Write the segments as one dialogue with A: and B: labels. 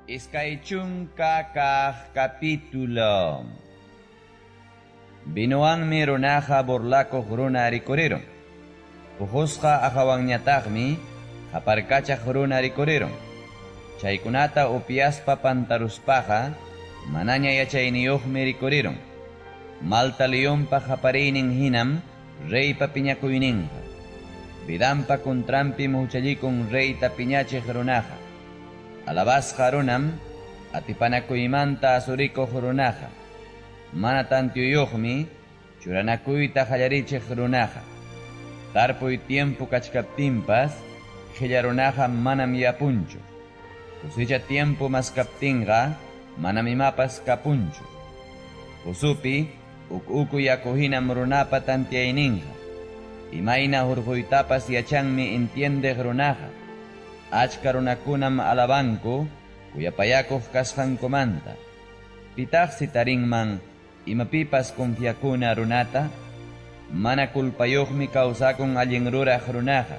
A: 20 kaq capítulo. Vinowanmi runaqa burlakuq runa rikurirun. Puqusqa aqhawanñataqmi qaparkachaq runa rikurirun. Chaykunata upyaspa pantaruspaqa manaña yachayniyuqmi rikurirun. Malta leonpa qapariynin hinam reypa piñakuyninqa. Vidanpa contranpim huchallikun reyta piñachiq runaqa. Alabasqa runam atipanakuymanta asurikuq runaqa. Mana tantiyuyuqmi churanakuyta qallarichiq runaqa. Tarpuy tiempo kachkaptinpas qilla runaqa manam yapunchu. Cosecha tiempo maskaptinqa manam imapas kapunchu. Pozopi uku uku yaku hinam runapa tantiyayninqa. Imayna hurquytapas yachanmi entiendeq runaqa. Achka runakunam alabanku kuyapayakuq kasqankumanta. Pitaqsi tarinman imapipas confiakuna runata? Mana culpayuqmi kawsakun allin ruraq runaqa.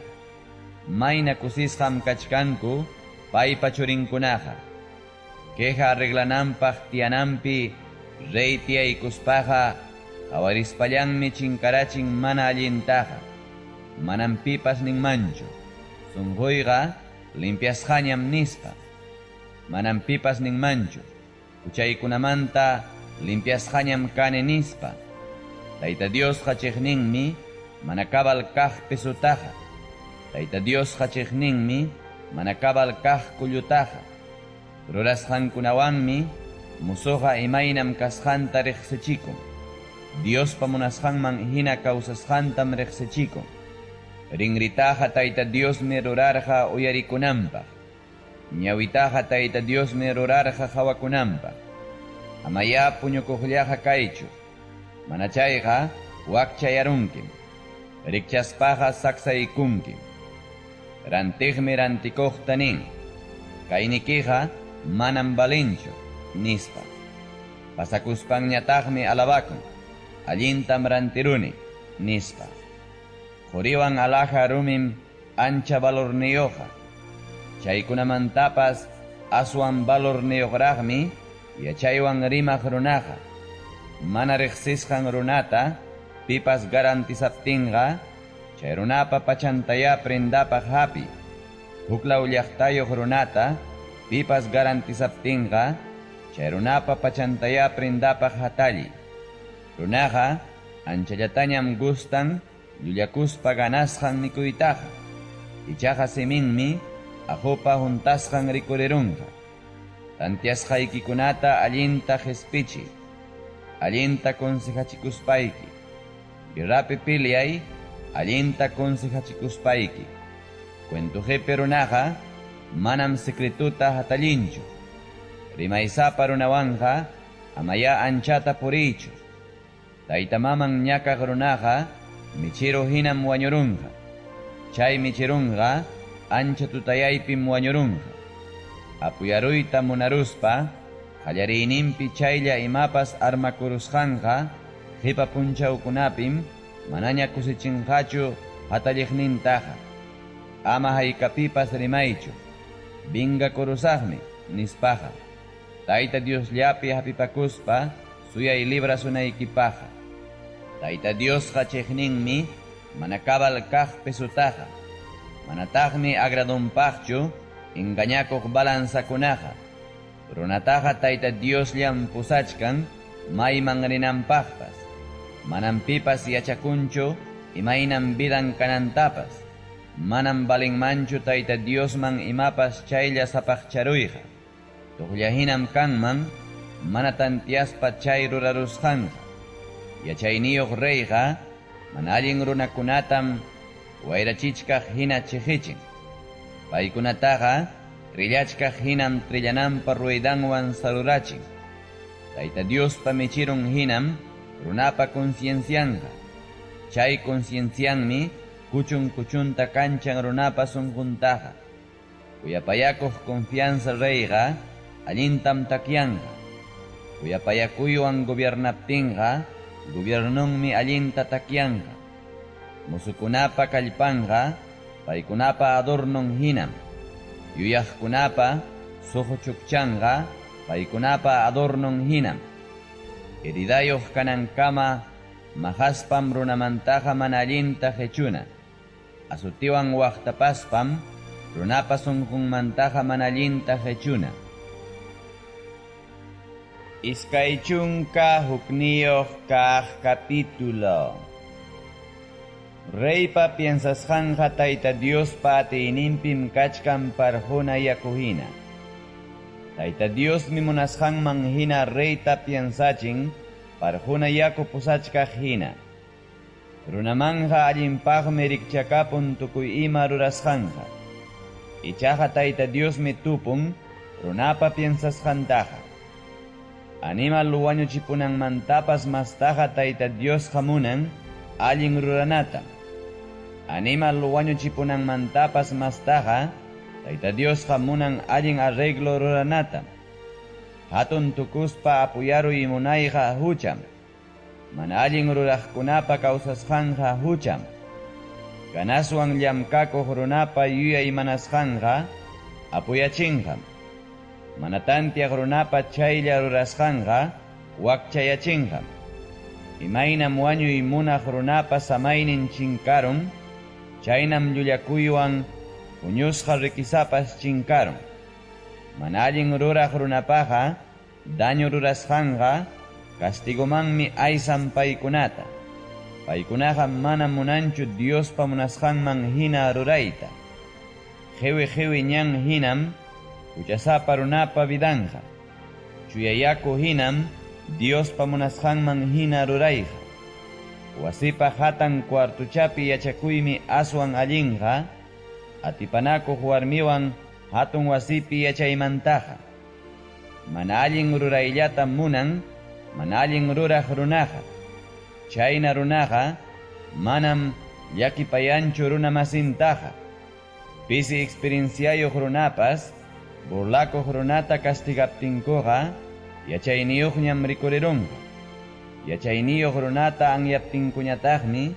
A: Mayna kusisqam kachkanku paypa churinkunaqa. Queja arreglananpaq tiyananpi rey tiyaykuspaqa qawarispallanmi chinkarachin mana allintaqa. Manam pipas ninmanchu. Sunquyqa limpiasqañam nispa. Manam pipas ninmanchu. Huchaykunamanta limpiasqañam kani nispa. Tayta Diosqa chiqninmi mana cabal kaq pesotaqa. Tayta Diosqa chiqninmi mana cabal kaq kullutaqa. Rurasqankunawanmi musuqa imaynam kasqanta riqsichikun. Diospa munasqanman hina kawsasqantam riqsichikun. Rinritaqa Tayta Diosmi rurarqa uyarikunanpaq. Ñawitaqa Tayta Diosmi rurarqa qawakunanpaq. Amaya puñukuqllaqa kaychu. Mana chayqa wakchayarunkim. Rikchaspaqa saksaykunkim. Rantiqmi rantikuqta nin. Kaynikiqa manam valenchu, nispa. Pasakuspanñataqmi alabakun. Allintam rantiruni, nispa. Quriwan alhaja rumim ancha valorniyuqqa. Chaykunamantapas aswan valorniyuqraqmi yachaywan rimaq runaqa. Mana riqsisqan runata pipas garantizaptinqa chay runapa pachantayá prendapaq hapiy. Huklaw llaqtayuq runata pipas garantizaptinqa chay runapa pachantayá prendapaq hatalliy. Runaqa anchallatañam gustan llullakuspa ganasqan mikuytaqa. Ichaqa siminmi aqupa huntasqan rikurirunqa. Tantiasqaykikunata allinta qispichiy. Allinta consejachikuspayki. Guerrapi peleay allinta consejachikuspayki. Cuento qipi runaqa manam secretuta hatallinchu. Rimaysapa runawanqa amaya anchata puriychu. Tayta maman ñakaq runaqa michero hinam wañurunqa. Chay micherunqa ancha tutayaypim wañurunqa. Apuyaruyta munaruspa qallariyninpi chaylla imapas armakurusqanqa qipa punchawkunapim manaña kusichinqachu hatalliqnintaqa. Ama haykapipas rimaychu. Vingakurusaqmi nispaqa. Tayta Diosllapi hapipakuspa suyay librasunaykipaqqa. Tayta Diosqa chiqninmi mana cabal kaq pesotaqa. Manataqmi agradonpaqchu engañakuq balanzakunaqa. Runataqa Tayta Diosllam pusachkan mayman rinanpaqpas. Manam pipas yachakunchu imaynam vidan kanantapas. Manam valinmanchu Tayta Diosman imapas chaylla sapaqcharuyqa. Tuqlla hinam kanman mana tantiaspa chay rurarusqanqa. Yachayniyuq reyqa mana allin runakunatam wayrachichkaq hina chiqichin. Paykunataqa trillachkaq hinam trillananpa ruedanwan sarurachin. Tayta Diospa michirun hinam runapa conciencianqa. Chay conciencianmi kuchun kuchunta kanchan runapa sunquntaqa. Kuyapayakuq confianza reyqa allintam takyanqa. Kuyapayakuywan gobiernaptinqa gobiernonmi allinta takyanqa. Musukunapa kallpanqa paykunapa adornon hinam. Yuyaqkunapa Suqu chukchanqa paykunapa adornon hinam. Heridayuq kanankama maqaspam runamantaqa mana allinta qechuna. Azutiwan waqtapaspam runapa sunqunmantaqa mana allinta qechuna. 21 kaq capítulo. Reypa piensasqanqa Tayta Diospa atiyninpim kachkan parquna yaku hina. Tayta Diosmi munasqanman hina reyta piensachin parquna yaku pusachkaq hina. Runamanqa allinpaqmi rikchakapun tukuy ima rurasqanqa. Ichaqa Tayta Diosmi tupun runapa piensasqantaqa. Animal wañuchipunanmantapas mastaqa Tayta Diosqa munan allin ruranata. Animal wañuchipunanmantapas mastaqa Tayta Diosqa munan allin arreglo ruranata. Hatun tukuspa apuyaruy munayqa hucham. Mana allin ruraqkunapa kawsasqanqa hucham. Ganaswan llamkakuq runapa yuyaymanasqanqa apuyachinqam. Mana tantiaq runapa chaylla rurasqanqa wakchayachinqam. Imaynam wañuy munaq runapa samaynin chinkarun, chaynam llullakuywan huñusqa riquezapas chinkarun. Mana allin ruraq runapaqa daño rurasqanqa castigomanmi aysan paykunata. Paykunaqa manam munanchu Diospa munasqanman hina rurayta. Qiwi qiwi ñan hinam huchasapa runapa vidanqa. Chuya yaku hinam Diospa munasqanman hina rurayqa. Wasipa hatan cuartuchapi yachakuymi aswan allinqa, atipanakuq warmiwan hatun wasipi yachaymantaqa. Mana allin rurayllata munan, mana allin ruraq runaqa. Chayna runaqa manam llakipayanchu runa masintaqa. Pisi experienciayuq runapas, burlakuq runata castigaptinkuqa, yachayniyuqñam rikurirunqa. Yachayniyuq runata anyaptinkuñataqmi,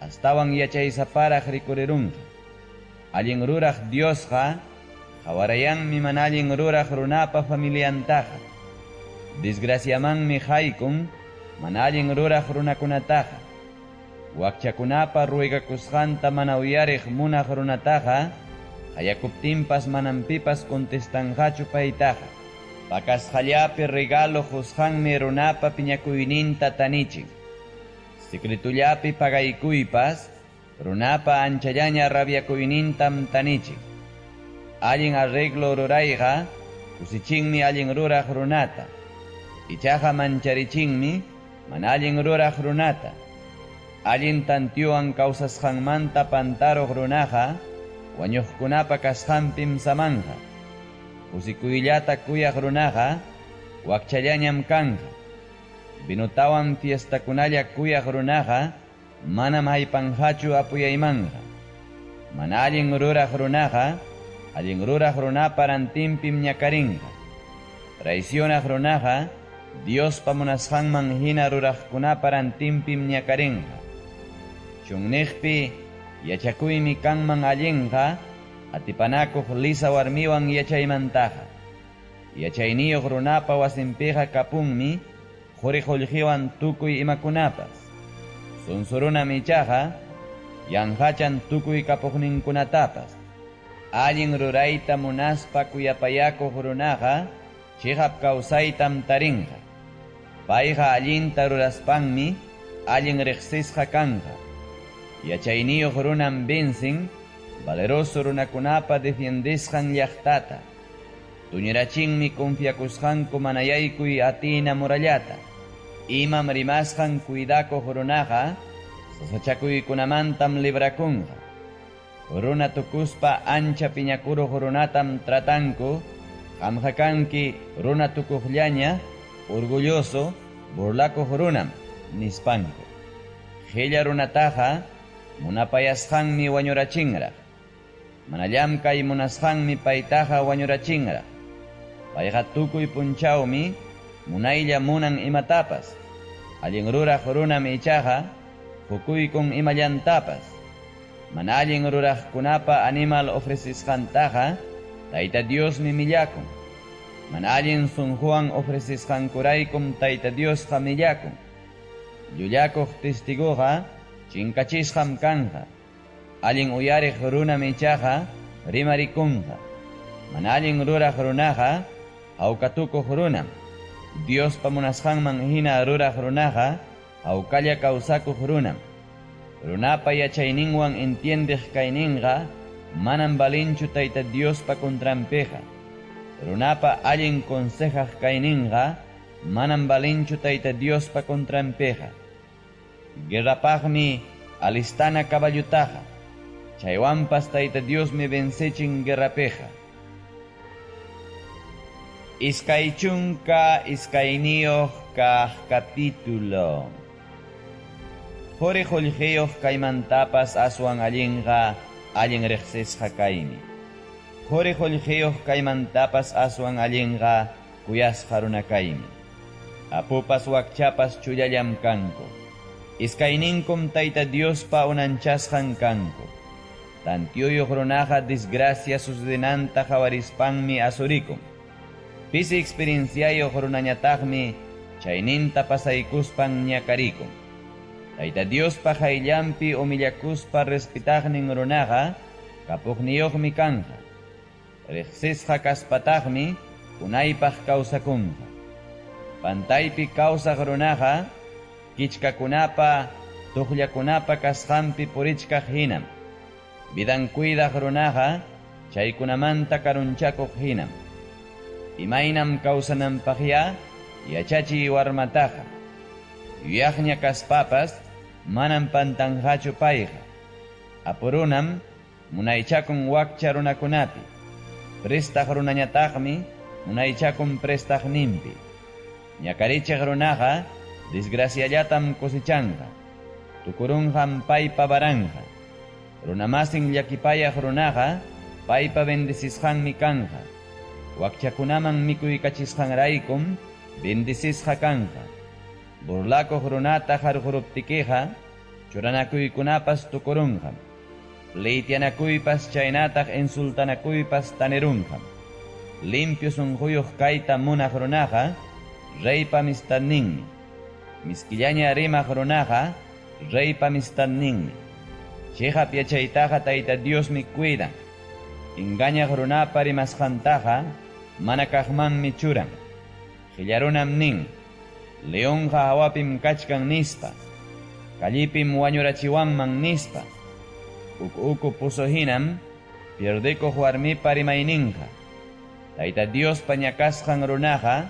A: astawan yachaysaparaq rikurirunqa. Allin ruraq Diosqa, qawarayanmi mana allin ruraq runapa familiantaqa. Desgraciamanmi haykun mana allin ruraq runakunataqa. Wakchakunapa ruegakusqanta mana uyariq munaq runataqa, qayakuptinpas manam pipas contestanqachu paytaqa. Pakasqallapi regalo qusqanmi runapa piñakuyninta tanichin. Secretullapi pagaykuypas runapa anchallaña rabiakuynintam tanichin. Allin arreglo rurayqa kusichinmi allin ruraq runata. Ichaqa mancharichinmi mana allin ruraq runata. Allin tantiyuwan kawsasqanmanta pantaruq runaqa wañuqkunapa kasqanpim samanqa. Kusikuyllata kuyaq runaqa wakchallañam kanqa. Vinotawan fiestakunalla kuyaq runaqa manam haypanqachu apuyaymanqa. Mana allin ruraq runaqa allin ruraq runapa rantinpim ñakarinqa. Traicionaq runaqa Diospa munasqanman hina ruraqkunapa rantinpim ñakarinqa. Chunniqpi yachakuymi kanman allinqa atipanakuq lisa warmiwan yachaymantaqa. Yachayniyuq runapa wasinpiqa kapunmi quri qullqiwan tukuy imakunapas. Sunsurunam ichaqa yanqachan tukuy kapuqninkunatapas. Allin rurayta munaspa kuyapayakuq runaqa chiqap kawsaytam tarinqa. Payqa allinta ruraspanmi allin riqsisqa kanqa. Yachayniyuq runam vencen valeroso runakunapa defiendesqan llaqtata. Tuñirachinmi confiakusqanku mana yaykuy atina murallata. Imam rimasqan cuidakuq runaqa sasachakuykunamantam librakunqa. Runa tukuspa ancha piñakuruq runatam tratanku, qamqa kanki runa tukuqllaña, orgulloso, burlakuq runam, nispanku. Qilla runataqa munapayasqanmi wañurachinraq. Mana llamkay munasqanmi paytaqa wañurachinraq. Payqa tukuy punchawmi munaylla munan imatapas. Allin ruraq runam ichaqa hukuykun imallantapas. Mana allin ruraqkunapa animal ofrecisqantaqa Tayta Diosmi millakun. Mana allin sunquwan ofrecesqankuraykum Tayta Diosqa millakun. Llullakuq testiguqa chinkachisqam kanqa. Allin uyariq runam ichaqa rimarikunqa. Mana allin ruraq runaqa hawkatukuq runam. Diospa munasqanman hina ruraq runaqa hawkalla kawsakuq runam. Runapa yachayninwan entiendeq kayninqa manam valinchu Tayta Diospa contranpiqa. Runapa allin consejaq kayninqa manam valinchu Tayta Diospa contranpiqa. Guerrapaqmi alistana caballutaqa. Chaywanpas Tayta Diosmi vencechin guerrapiqa. 22 kaq capítulo. Quri qullqiyuq kaymantapas aswan allinqa allin riqsisqa kaymi. Quri qullqiyuq kaymantapas aswan allinqa kuyasqa runa kaymi. Apupas wakchapas chullallam kanku. Iskayninkum Tayta Diospa unanchasqan kanku. Tantiuyuq runaqa desgracia sucedenanta qawarispanmi asurikun. Pisi experienciayuq runañataqmi chayninta pasaykuspan ñakarikun. Tayta Diospa qayllanpi humillakuspa respetaqnin runaqa kapuqniyuqmi kanqa. Riqsisqa kaspataqmi unaypaq kawsakunqa. Pantaypi kawsaq runaqa kichkakunapa tuqllakunapa kasqanpi purichkaq hinam. Vidan cuidaq runaqa chaykunamanta karunchakuq hinam. Imaynam kawsananpaqya yachachiy warmataqa. Yuyaqña kaspapas manam pantanqachu payqa. Apurunam munaychakun wakcha runakunapi. Prestaq runañataqmi munaychakun prestaqninpi. Ñakarichiq runaqa desgraciallatam cosechanqa. Tukurunqam paypa baranja. Runamasin llakipayaq runaqa paypa bendecisqanmi kanqa. Wakchakunaman mikuykachisqanraykum bendecisqa kanqa. Burlakuq runata harquruptikiqa churanakuykunapas tukurunqam. Pleityanakuypas chaynataq insultanakuypas tanirunqam. Limpio sunquyuq kayta munaq runaqa reypa amistadninmi. Miskillaña rimaq runaqa reypa amistadninmi. Chiqap yachaytaqa Tayta Diosmi cuidan. Engañaq runapa rimasqantaqa mana kaqmanmi churan. Qillarunam nin, leonqa hawapim kachkan nispa. Kallipim wañurachiwanman nispa. Uku uku puso hinam pierdekuq warmipa rimayninqa. Tayta Diospa ñakasqan runaqa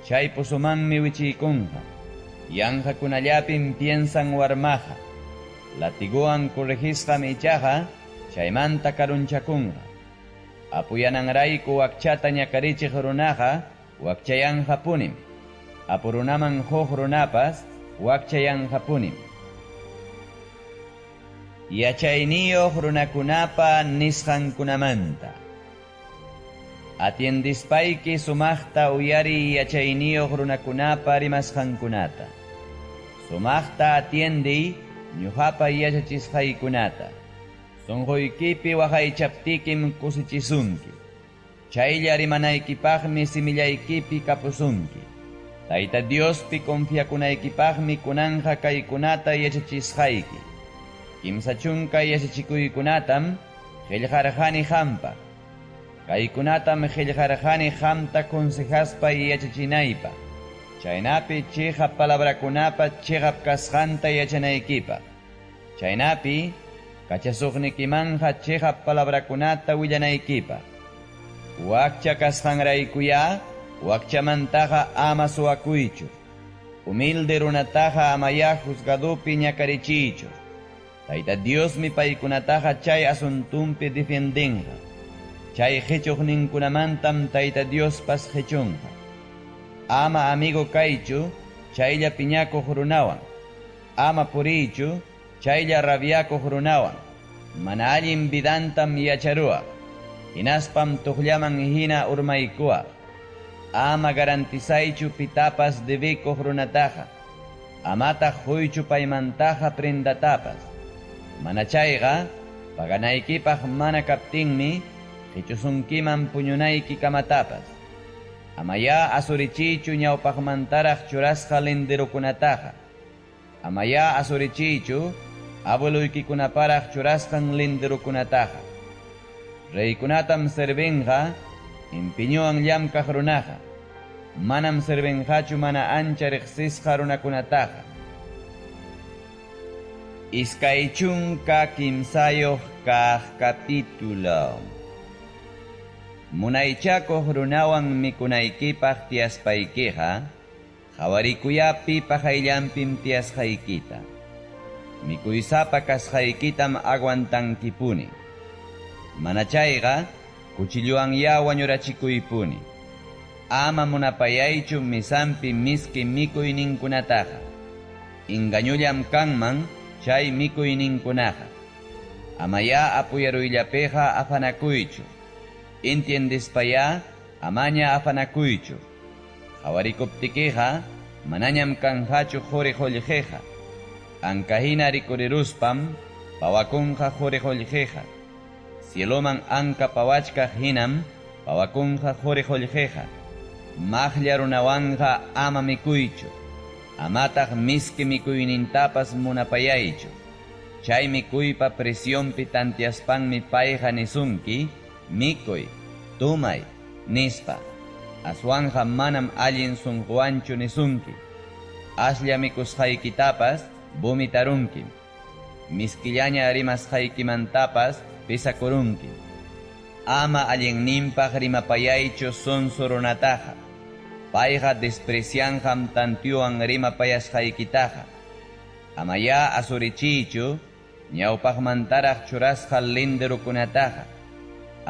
A: chay pusumanmi wichiykunqa. Yanqakunallapim piensan warmaqa. Latiguwan corregisqam ichaqa chaymanta karunchakunqa. Apuyananrayku wakchata ñakarichiq runaqa wakchayanqapunim. Apurunaman huk runapas wakchayanqapunim. Yachayniyuq runakunapa nisqankunamanta. Atiendispayki sumaqta uyariy yachayniyuq runakunapa rimasqankunata. Sumaqta atiendiy ñuqapa yachachisqaykunata. Sunquykipi waqaychaptikim kusichisunki. Chaylla rimanaykipaqmi simillaykipi kapusunki. Tayta Diospi confiakunaykipaqmi kunanqa kaykunata yachachisqayki. 30 yachachikuykunatam qillqarqani qampaq. Kaykunatam qillqarqani qamta consejaspa yachachinaypaq. Chaynapi chiqap palabrakunapa chiqap kasqanta yachanaykipaq. Chaynapi kachasuqnikimanqa chiqap palabrakunata willanaykipaq. Wakcha kasqanraykuya wakchamantaqa ama suwakuychu. Humilde runataqa amaya juzgadupi ñakarichiychu. Tayta Diosmi paykunataqa chay asuntumpi defiendenqa. Chay qichuqninkunamantam Tayta Diospas qichunqa. Ama amigo kaychu chaylla piñakuq runawan. Ama puriychu chaylla rabiakuq runawan. Mana allin vidantam yacharuwaq. Hinaspam tuqllaman hina urmaykuwaq. Ama garantizaychu pitapas debikuq runataqa. Amataq huychu paymantaqa prendatapas. Mana chayqa paganaykipaq mana kaptinmi qichusunkiman puñunayki kamatapas. Amayá asurichiychu ñawpaqmantaraq churasqa linderokunataqa. Amayá asurichiychu abueloykikunaparaq churasqan linderokunataqa. Reykunatam servinqa empeñowan llamkaq runaqa. Manam servinqachu mana ancha riqsisqa runakunataqa. 23 kaq capítulo. Munaychakuq runawan mikunaykipaq tiyaspaykiqa, qawarikuya pipa qayllanpim tiyasqaykita. Mikuysapa kasqaykitam aguantankipuni. Mana chayqa, cuchilluwanyá wañurachikuypuni. Ama munapayaychu misampi miski mikuyninkunataqa. Engañollam kanman chay mikuyninkunaqa. Amayá apuyaruyllapiqa afanakuychu. Entiendespayá amaña afanakuychu. Qawarikuptikiqa manañam kanqachu quri qullqiqa. Ankahina rikuriruspam pawakunqa quri qullqiqa. Cieloman anka pawachkaq hinam pawakunqa quri qullqiqa. Maqlla runawanqa ama mikuychu. Amataq miski mikuynintapas munapayaychu. Chay mikuypa presionpi tantiaspanmi payqa nisunki, mikuy, tumay, nispa. Aswanqa manam allin sunquwanchu nisunki. Aslla mikusqaykitapas vomitarunkim. Miskillaña rimasqaykimantapas pesakurunkim. Ama allinninpaq rimapayaychu sonso runataqa. Payqa desprecianqam tantiowan rimapayasqaykitaqa. Amayá asurichiychu ñawpaqmantaraq churasqa linderokunataqa.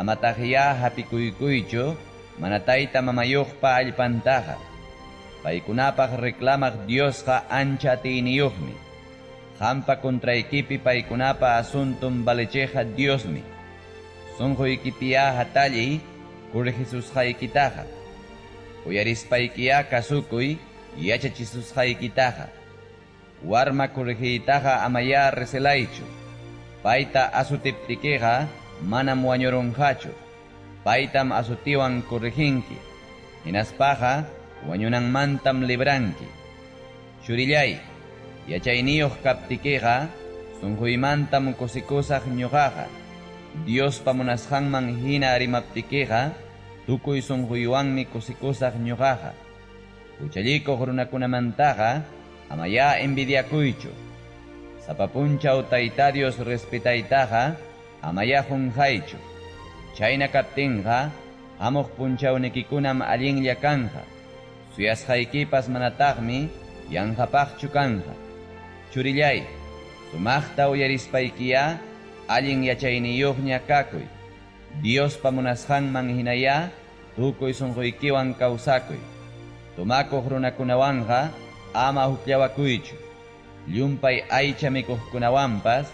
A: Amataqyá hapikuykuychu mana tayta mamayuqpa allpantaqa. Paykunapaq reclamaq Diosqa ancha atiyniyuqmi. Qampa contraykipi paykunapa asunton valecheqa Diosmi. Sunquykipiyá hatalliy corregisusqaykitaqa. Uyarispaykiyá kasukuy yachachisusqaykitaqa. Warma corregiytaqa amayá recelaychu. Payta asutiptikiqa manam wañurunqachu. Paytam asutiwan correginki. Hinaspaqa wañunanmantam libranki. Churillay, yachayniyuq kaptikiqa sunquymantam kusikusaq ñuqaqa. Diospa munasqanman hina rimaptikiqa tukuy sunquywanmi kusikusaq ñuqaqa. Huchallikuq runakunamantaqa amayá envidiakuychu. Sapa punchaw Tayta Dios respetaytaqa amayá qunqaychu. Chayna kaptinqa hamuq punchawnikikunam allinlla kanqa. Suyasqaykipas manataqmi yanqapaqchu kanqa. Churillay, sumaqta uyarispaykiyá allin yachayniyuqña kakuy. Diospa munasqanman hinayá tukuy sunquykiwan kawsakuy. Tumakuq runakunawanqa ama hukllawakuychu. Llumpay aycha mikuqkunawanpas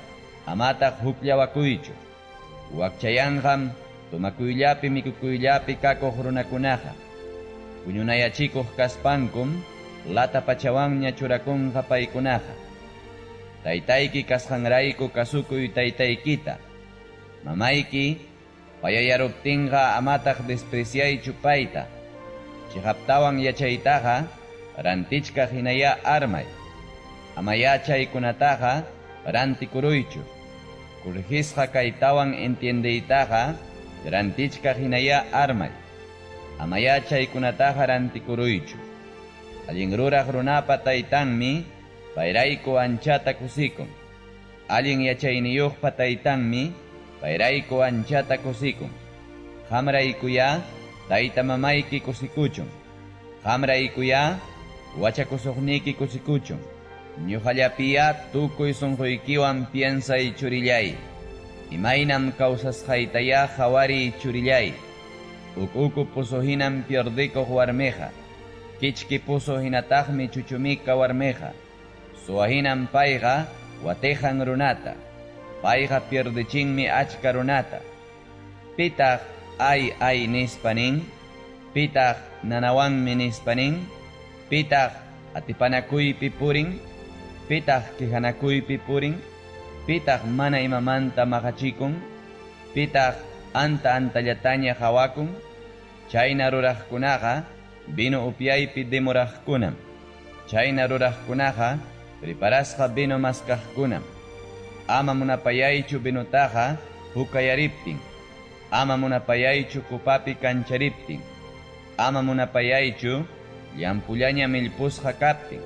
A: amataq hukllawakuychu. Wakchayanqam tumakuyllapi mikukuyllapi kakuq runakunaqa. Puñunayachikuq kaspankum lata pachawanña churakunqa paykunaqa. Taytayki kasqanrayku kasukuy taytaykita. Mamayki payayaruptinqa amataq despreciaychu payta. Chiqaptawan yachaytaqa rantichkaq hinayá armay. Amayá chaykunataqa rantikuruychu. Corregisqa kaytawan entiendeytaqa rantichkaq hinayá armay. Amayá chaykunataqa rantikuruychu. Allin ruraq runapa taytanmi payrayku anchata kusikun. Allin yachayniyuqpa taytanmi payrayku anchata kusikun. Qamraykuyá tayta mamayki kusikuchun. Qamraykuyá wachakusuqniki kusikuchun. Ñuqallapiyá tukuy sunquykiwan piensay churillay. Imaynam kawsasqaytayá qhawariy churillay. Uku pozo hinam pierdikuq warmiqa. Kichki pozo hinataqmi chuchumika warmiqa. Suwa hinam payqa watejan runata. Payqa pierdichinmi achka runata. Pitaq ay ay nispa nin. Pitaq nanawanmi nispa nin. Pitaq atipanakuypi purin. Pitaq quejanakuypi purin. Pitaq mana imamanta maqachikun. Pitaq anta antallataña qhawakun. Chayna ruraqkunaqa vino upyaypi demoraqkunam. Chayna ruraqkunaqa preparasqa vino maskaqkunam. Ama munapayaychu vinotaqa hukayariptin. Ama munapayaychu copapi kanchariptin. Ama munapayaychu llampullaña millpusqa kaptin.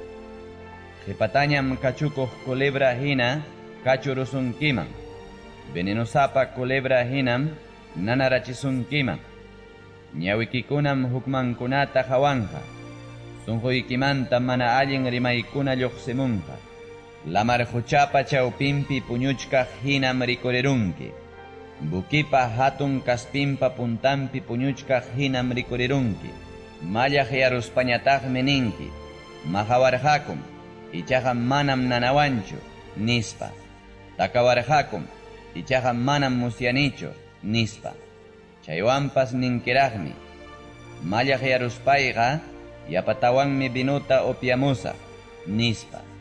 A: Qipatañam kachukuq culebra hina kachurusunkiman. Venenosapa culebra hinam nanarachisunkiman. Ñawikikunam hukmankunata qawanqa. Sunquykimantam mana allin rimaykuna lluqsimunqa. Lamar quchapa chawpinpi puñuchkaq hinam rikurirunki. Buquipa hatun kaspinpa puntanpi puñuchkaq hinam rikurirunki. Mallaqyaruspañataqmi ninki, Maqawarqakum, ichaqa manam nanawanchu, nispa. Takawarqakum, ichaqa manam musyanichu, nispa. Chaywanpas ninkiraqmi, Mallaqyaruspayqa yapatawanmi vinota upyamusaq, nispa.